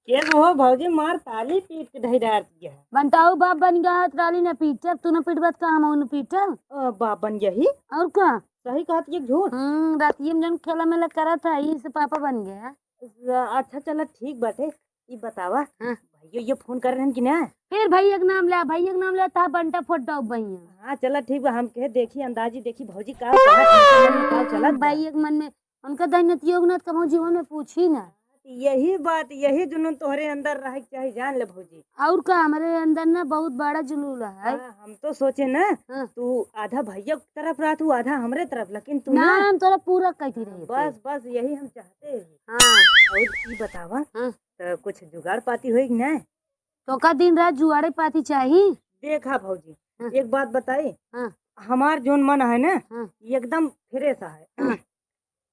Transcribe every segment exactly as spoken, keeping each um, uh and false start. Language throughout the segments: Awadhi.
के हो भौजी, मार ताली पीट के ढहिरार दिया है। बंटाऊ बाप बन गया है, ताली न पीटब, तू न पीटबत का हम न पीटब? ओ, बाप बन गया ही। और का? सही कहत ये झूठ? हम्म, रातिये में जन खेला मेला करत है, यही से पापा बन गया। अच्छा चला ठीक बाटे, ई बतावा, हाँ। भैया ये फोन कर रहे हैं कि ना? फिर भैया के नाम ले, भैया के नाम ले, ता बंटा फोट डाउब भैया। हाँ चला ठीक बा, हम कहे देखी अंदाजी देखी भौजी का कहत है, मन में का चलत बा। भैया के मन में उनका दहिनतियो के नात कबहूँ जीवन में पूछी ना। यही बात, यही जुनून तोहरे अंदर रहे के चाही, जान ले भौजी। और का, हमरे अंदर ना बहुत बड़ा जुनून है। हाँ, हम तो सोचे ना, हाँ। तू आधा भैया की तरफ रहा, तू आधा हमरे तरफ, लेकिन तू ना, ना। हम तोरा पूरा कहती रही थी। बस, बस यही हम चाहते हैं। हाँ। और ई बतावा, हाँ। तो कुछ जुगाड़ पाती होई कि ना? तो का दिन रात जुआड़े पाती चाही? देखा भौजी, हाँ। एक बात बताई, हाँ। हमार जोन मन है ना, हाँ। एकदम फ्रेश है। हाँ।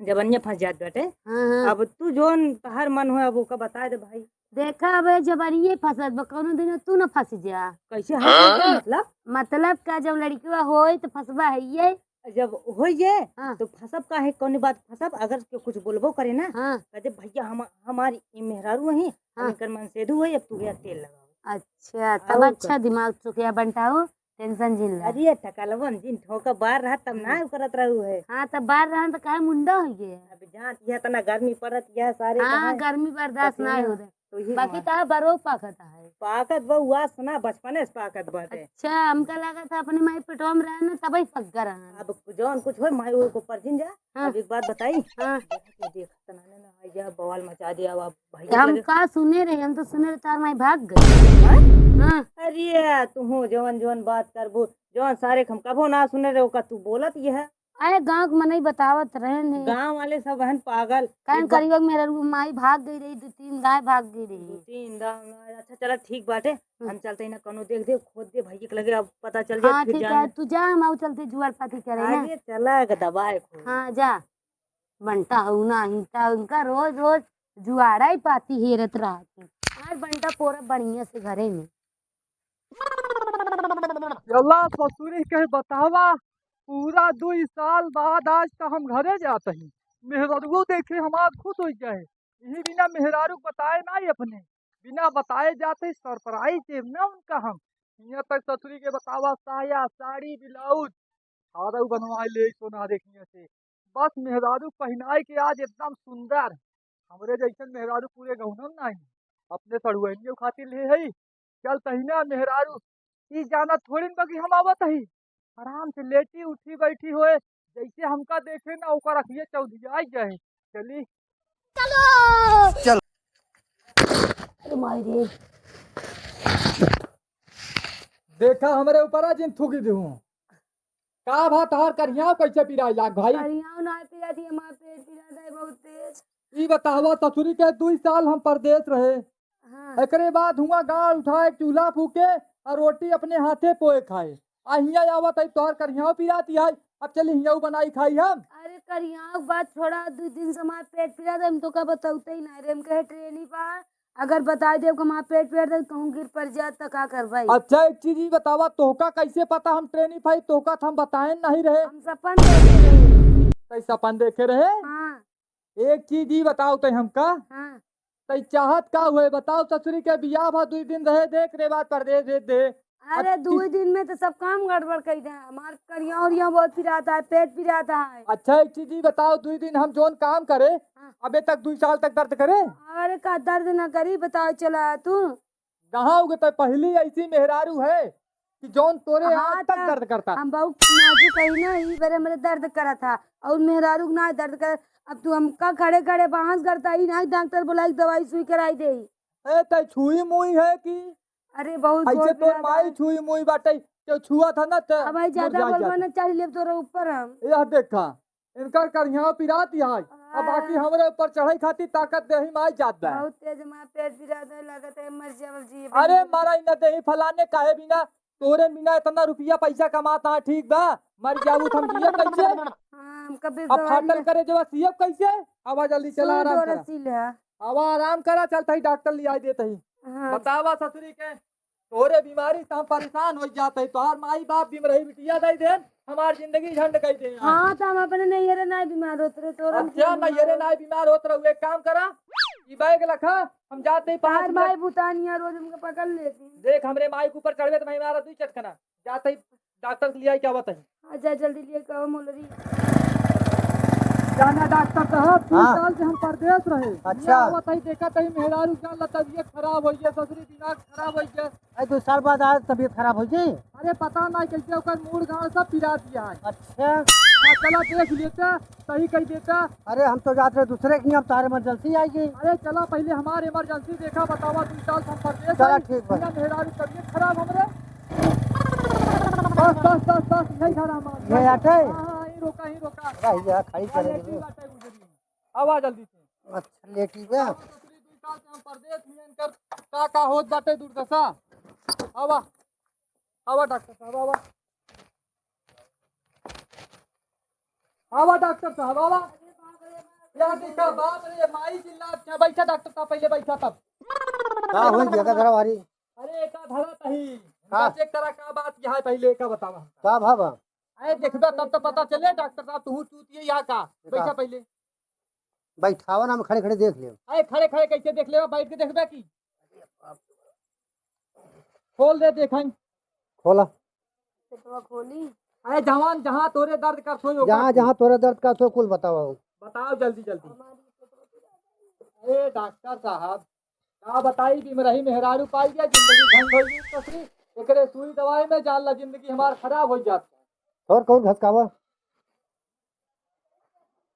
जबनिया फंस जात बाटे। हाँ, हाँ। अब तू जोन तहार मन हो, अब ओका बता दे भाई। देखा, अब जबनिये फंसत बा, कौनो दिन तू न फंस जा। कैसे है, कैसे मतलब? मतलब का, जब लड़किया होई तो फंसबा है ये। जब होई ये, हाँ। तो फंसब का है, कौन बात फंसब? अगर केहू कुछ बोलबो करे ना, हाँ। कह दे, "भैया, हम, हमारी ई मेहरारू है, हाँ। इनकर मनसेधू है, अब तू भैया तेल लगाओ।" अच्छा, तब और अच्छा का? दिमाग चुकिया बंटाऊ। Tension जिन ला। अरे, टकलवन जिन ठोका बार रहा तब ना हाँ। करत रहू है। हाँ, तब बार रहा तो काहे मुंडा हो गया? अब जात यह तना गर्मी पड़त यह सारे हाँ, कहाँ गर्मी बर्दाश्त पसीना ना हो रहा। तो ये बाकी हमार ता बरो पाकत है। पाकत बा, हुआ सुना बचपने से पाकत बाटे। अच्छा, हमका लगा था अपने माई पेटवा में रहे ना तबही पक गया रहा। अब जौन कुछ होई माई ओको पर जिन जा। हाँ। अब एक बात बताई। हाँ। देख, देख, तना ने ना आई जा बवाल मचा दिया अब भैया हम लगे। का सुने रहे, हम तो सुने रहे तार माई भाग गई। हाँ? हाँ। अरे, तू हो जवन जवन बात करबू, जवन सारे हम कबो ना सुने रहे, ओका तू बोलत ये है। अरे, गाँव के मनई बतावत रहे ने। गाँव वाले सब हन पागल। काहे एक बा- करियो, मेरा रू-, माई भाग गई रही, दो तीन गाय भाग गई रही। दो तीन गाय, अच्छा चला ठीक बाटे, हम्म। हम चलते ही ना कौनो देख दे, खोद दे भैया के लगे, अब पता चल जाए, हाँ, फिर ठीक जान है, ले। तू जा, हम आऊ चलते जुआर पाती करे ना। आगे चला के दबाए खोद। हाँ, जा। बंटा हऊ नाही, त उनका रोज रोज जुआड़ा ही पाती हेरत रहत है। आज बंटा पोरा बढ़िया से घरे में। चला ससुरी के बतावा, पूरा दुई साल बाद आज त हम घरे जात ही। मेहररुओ देखे हमार खुश होइ जाए। यही बिना मेहरारू बताए नाही अपने, बिना बताए जाते surprise देब ना उनका हम। हियाँ तक ससुरी के बतावा, साया, साड़ी, ब्लाउज, हारऊ बनवाए ले सोनारे हियाँ से। बस मेहरारू पहिनाए के आज एकदम सुंदर। हमरे जैसन मेहरारू पूरे गौनन नाही। अपने सड़ुआइनियों खातिर ले हई। चल तहिना मेहरारू, ई जानत थोड़ी न बा कि हम आवत हई। आराम से लेटी उठी बैठी होए, जैसे हमका देखे ना ओकर अखिए चौधियाई जाए। चली। चलो। चल। अरे माई रे। देखा हमरे ऊपर आज इन थूकी दिहूँ। का भा तोहार करियाव कैसे पिराई लाग भाई? करियाव ना पिरात है, हमार पेट पिरात है बहुत तेज। ई बतावा ससुरी के दुई साल हम परदेस रहे। हाँ। एकरे बाद हुआँ गाड़ उठाए, चूल्हा फूके और रोटी अपने हाथे पोए खाए। आ हियाँ आवत है तोहार करियाव पिरात है, अब चली हियाँ बनाई खाई हम। अरे करियाव बात छोड़ा, दुई दिन से हमार पेट पिरात है, हम तोका बतौते ही ना रे, हम कहे ट्रेनी पा अगर बताई देब कि हमार पेट पिरात है, कहूँ गिर पड़ जात त का करबई? अच्छा, एक चीज ई बतावा, तोहका कैसे पता हम ट्रेनी पाई? तोहका त हम बताए नहीं रहे। हम सपन देखे रही। तई सपन देखे रहे? हाँ। एक चीज ई बताओ तई हमका। हाँ। तई चाहत का हुए बताओ, ससुरी के बियाह भा दुई दिन रहे दे, एकरे बाद परदेस भेज दे। अरे, अब दुई दिन में तो सब काम गड़बड़ कई दे। हमार करिया उरिया बहुत पिरात है, पेट पिरात है। अच्छा, एक चीज ई बताओ, दुई दिन हम जौन काम करे, हाँ। अबे तक दुई साल तक दर्द करे? अरे, का दर्द ना करी, बताओ, चला तू। कहाँ उगे तो पहली ऐसी मेहरारू है कि जौन तोरे हाँ, आज तक त दर्द करता। हम बहुत नाजुक है ना, ई बरे हमरे दर्द करत था और मेहरारू के ना दर्द करत। अब तू हमका खड़े खड़े बांस करता ही ना, डॉक्टर बुलाई दवाई सुई कराई दे। ए, तै छुई मुई है कि अरे बहुत ऐसे जोर तोर पिरात माई है। छुई मुई बाटे, केहू छुआ था ना त अब भाई ज्यादा मुरझाई बोलबा जाता। ना चाही लेब तोरा ऊपर हम। यह देखा, इनकर करिया पिरात है। अब बाकी हाँ। हमरे ऊपर चढ़े खातिर ताकत देही माई जात बा। बहुत तेज हमार पेट पिरात है, लागत है मर जावल जी। अरे मारा इन्हें देही फलाने काहे बिना, तोरे बिना इतना रुपया पैसा कमाता है, ठीक बा, मर जाऊ त हम जिए कैसे? हाँ, हम कभी अब दवाई फाटल में करे जब सीएब कैसे? आवा जल्दी चला, आराम करा। आवा आराम करा, चलता ही डॉक्टर ले आई देता ही। हाँ। बतावा ससुरी के, तोरे बीमारी से हम परेशान हो जाते हैं। तोहार माई बाप बीम रही बिटिया दे दे, हमार जिंदगी झंड कर दे। हाँ, तो हम अपने नैहरे ना बीमार होत रहे, तोरा अच्छा, नैहरे ना बीमार होत रहे, एक काम करा, ई बैग लखा, हम जात ही पाँच तार मिनट। माई भूतानिया रोज हमके पकड़ लेती। देख, हमरे माई के ऊपर चढ़बे त मैं मारा दुई चटकना। जात ही डॉक्टर से लियाई क्या बताई। अच्छा, जल्दी लिए कहो मोलरी। जाना डॉक्टर साहब, दू हाँ। साल से हम परदेस रहे। अच्छा। बताई, देखा तही मेहरारू जान ला तबियत खराब होइ गया, ससुरी दिमाग खराब होइ गया। अरे, दो साल बाद आज तबियत खराब होइ गई? अरे, पता नहीं कैसे ओकर मूड़ गाड़ सब पिरा दिया है। अच्छा। हाँ, चला देख लेता, सही कही देता। अरे, हम तो जात रहे दूसरे की, अब तार emergency आइ गई। अरे, चला पहिले हमार emergency देखा, बतावा, दू साल हम परदेस चला, हई, ठीक बा। बिना मेहरारू तबियत खराब हमरे। बस, बस, बस, बस, यही खड़ा हमार। ये आटे? हाँ, हाँ, यही रोका, यही रोका। रह जा, खड़ी हाँ, करे ये दे। ठीक बाटे, गुजरी। आवा जल्दी से। अच्छा, लेटी बा। आवा, ससुरी, दू साल से हम परदेस में इनकर का, का होत बाटे दुर्दशा। आवा, आवा डॉक्टर साहब, आवा। आवा डॉक्टर साहब, आवा। या देखा, बाप रे, माई चिल्लात है। बैठा डॉक्टर साहब, पहिले बैठा तब। का होई गया, का धरा भारी? अरे, का धरा तही? हाँ। चेक करा, का बात यहाँ है, पहिले का बतावा। का भावा? अरे, देखबा तब तो पता चले, डॉक्टर साहब, तू चूतिए यहाँ का। देखा। बैठा पहिले। बैठावा ना, हम खड़े खड़े देख लेब। अरे, खड़े खड़े कैसे देख लेबा, बैठ के देखबा की? खोल दे, देखाई। खोला। पेटवा खोली। अरे जवान, जहाँ तोरे दर्द का सोई, ओका जहाँ, खोल। जहाँ तोरे दर्द का सोई, कुल बतावा हो। बताओ जल्दी, जल्दी। अरे डॉक्टर साहब, का बताई, बिमरही मेहरारू पाई गया, जिंदगी झंड हो गई, ससुरी। एकरे सुई दवाई में जान ला, जिंदगी हमार खराब हो जात। और कौन घसकावा?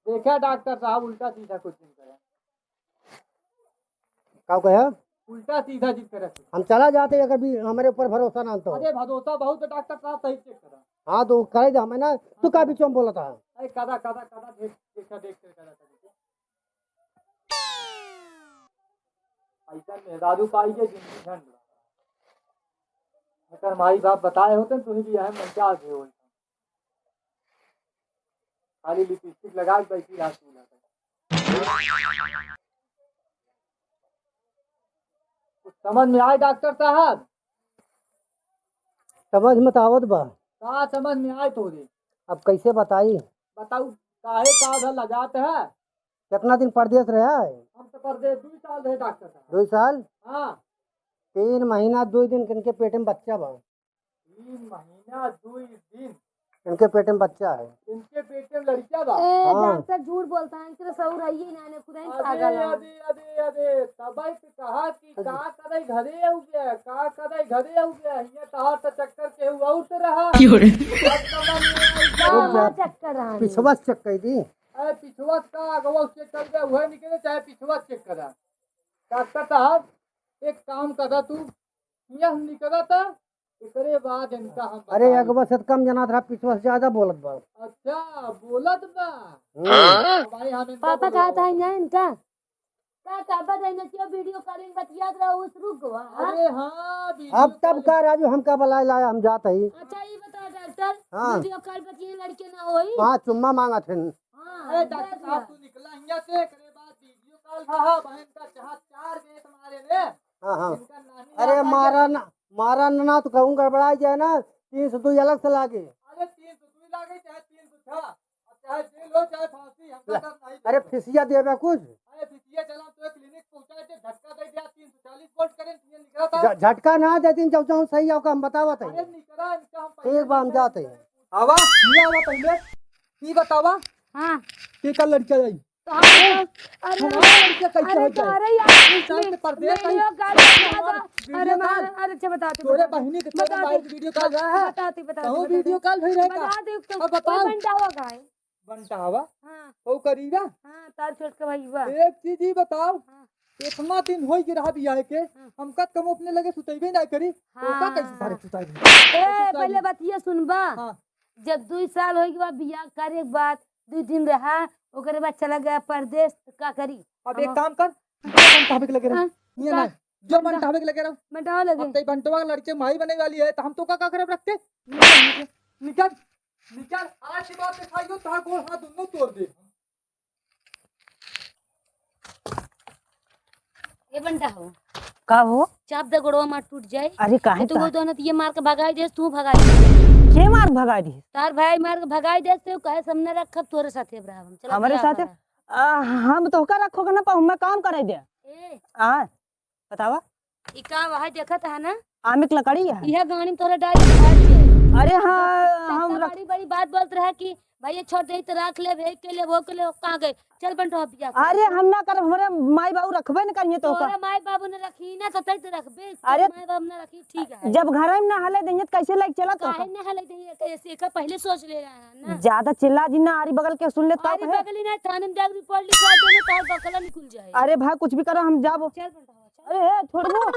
देखा डॉक्टर साहब, उल्टा सीधा कुछ नहीं करे। का कहे? उल्टा सीधा चीज करे। हम चला जाते, अगर भी हमरे ऊपर भरोसा ना तो। अरे भरोसा बहुत है डॉक्टर साहब, सही चेक करा। हाँ, तो करे दे हमें ना, तू का बीच में बोलत है? अरे कदा, कदा, कदा, देख, देख, देख, देख, कदा, कदा। ऐसा मेहरारू पाई के जिंदगी झंड। अगर माई बाप बताए होते, तुही भी यहाँ मंचा दे होई। खाली लिपस्टिक लगा के बैठी रहा तू लगा। कुछ समझ में आए डॉक्टर साहब? समझ में तो आवत बा। का समझ में आए तोरे? अब कैसे बताई? बताऊ, काहे का उधर लगात है? कितना दिन परदेस रहा है? हम तो परदेस दुई साल रहे डॉक्टर साहब। दुई साल? हाँ। तीन महीना दुई दिन इनके पेट में बच्चा बा। तीन महीना दुई दिन। इनके पेट में बच्चा है। इनके पेट में लड़का बा। ए, हाँ। डॉक्टर झूठ बोलता है, इनके सऊर है ही ना, ने खुदा ही अरे, पागल है। अरे, अरे, अरे, तब तो कहा कि अरे। का करे घरे हो गया, का करे घरे हो गया, ये तहार तो चक्कर के हुआ उठ रहा। क्यों रे? अब समझ में आई का? रुक जा। हाँ, चक्कर आ रही। पिछवा से चेक कर दी। अरे, पिछवा से का, अगवा से चेक कर दे, वह निकले, चाहे पिछवा से चेक करा। डॉक्टर साहब, एक काम करा तू, यह निकला था, एकरे बाद इनका हम अरे, बताई। अगवा से तो कम जनात रहा, पिछवा से ज्यादा बोलत बा। अच्छा, बोलत बा। हम्म। हाँ? अब भाई, हम इनका पापा कहा बुलाओ। था यहाँ इनका? का, का बताई ना, क्यों वीडियो कॉलिंग बतियात रहा, उस रुक गवा, हाँ? अरे हाँ, वीडियो अब तब कॉलिंग। का राजू, हमका बुलाए लाया, हम जात ही। अच्छा, ये बता डॉक्टर, हाँ। वीडियो कॉल बतिये लड़के ना होई? हाँ, चुम्मा मांगत हन। हाँ, अरे डॉक्टर साहब, तू निकला हियाँ से, एकरे बाद वीडियो कॉल, हाँ, हाँ, बहन का जहाँ चार बेत मारे ने, हाँ, हाँ। इनका नानी अरे याद आ मारा गया। ना, मारा ना, ना तो कहूँ गड़बड़ा जाए ना, तीन सौ दुई अलग से लागे। अरे तीन सौ दुई लागे चाहे तीन सौ छह, अब चाहे जेल हो चाहे फांसी, हमका डर नहीं अरे है। फिसिया देबे कुछ? अरे फिसिया चला तो एक क्लिनिक पहुंचा दे, झटका दे दिया, तीन सौ चालीस वोल्ट करंट ये निकला था। झ-, झटका ना दे दिन, जब जौन सही होगा हम बतावत है। अरे निकला इनका हम ठीक बा, हम जाते हैं। आवा, ये आवा पहले, ये बतावा हाँ। कि कल लड़का जाई। तो हम तो, अरे, हमारे लड़के कैसे अरे, हो जाए? अरे यार, इस टाइम पे परदेस वीडियो कॉल बता दो। अरे, वीडियो कॉल। अरे, अच्छा, बताती, तोरे बताती। बहिनी के तोरे बताती, मोबाइल पे वीडियो कॉल रहा है? बताती, बताती, कहूँ बताती। वीडियो कॉल भई रहा है बताती, का? तो अब बताओ। कोई बंटा हुआ का है? बंटा हवा? हाँ। वो करीबा? हाँ, तार छोट के भाई बा। एक चीज ही बताओ। हाँ। इतना दिन होई के रहा बियाह के, हाँ। हमका त कम अपने लगे सुतैबे ना करी। हाँ। ओका कैसे सारे सुताई? ए, कैसे सुताई? पहले बतिया सुनबा। हाँ। जब दुई साल होई के बाद बियाह करे के बाद दुई दिन रहा, ओकरे बाद चला गया परदेस, त का करी? अब एक हम काम कर, जो बंटावे के लगे रहो। हाँ, ये का? ना, जो बंटा- बंटावे के लगे रहो। बंटावे लगे। अब तई बंटवा लड़के माई बने वाली है, तो हम तो का, का करब रख के? निकल, निकल, निकल। आज के बाद दिखाइयो, तार गोड़ हाथ दोनों तोड़ दे। ए बंटा हो। का हो? चाप दे गोड़वा मार टूट जाए। अरे काहे तो का? वो दोनों ये मार के भगाई देस, तू भगाई दे। के मार भगाई दी? तार भाई मार के भगाई देस, तो कहे सामने रखब तोरे साथे अब रहब हम। चला हमरे बियाह साथे? करा। आ, हम तोहका रखो के ना पाऊँ, मैं काम करे दे। ए। हाँ, बतावा। ई का वह देखत है ना? आमे के लकड़ी है। यह गाड़ी में तोहरा डाल के खा दिए। अरे हाँ, तब हम तो रख- बड़ी बड़ी बात बोलत रहा कि भैया छोड़ दे, तो रख ले, भेज के ले, वो के ले, कहाँ गए? चल बंटो, अब जा। अरे हम ना करब, हमरे माई बाबू रखबे न करिए तो का। तोहरे माई बाबू ने रखी ना, तो तै तो रखबे। अरे माई बाबू ने रखी, ठीक है। जब घर में ना हले देंगे तो कैसे लेके चला तो काहे का? ना हले देंगे, कैसे का पहले सोच ले रहा है ना। ज्यादा चिल्ला जी ना, आरी बगल के सुन ले तो अरे कहे। बगली ना, थाने में जाके रिपोर्ट लिखवा देने, तार बकला निकल जाए। अरे भाई कुछ भी करो, हम जाबो। चल बंटो, चल। अरे हे, छोड़बो।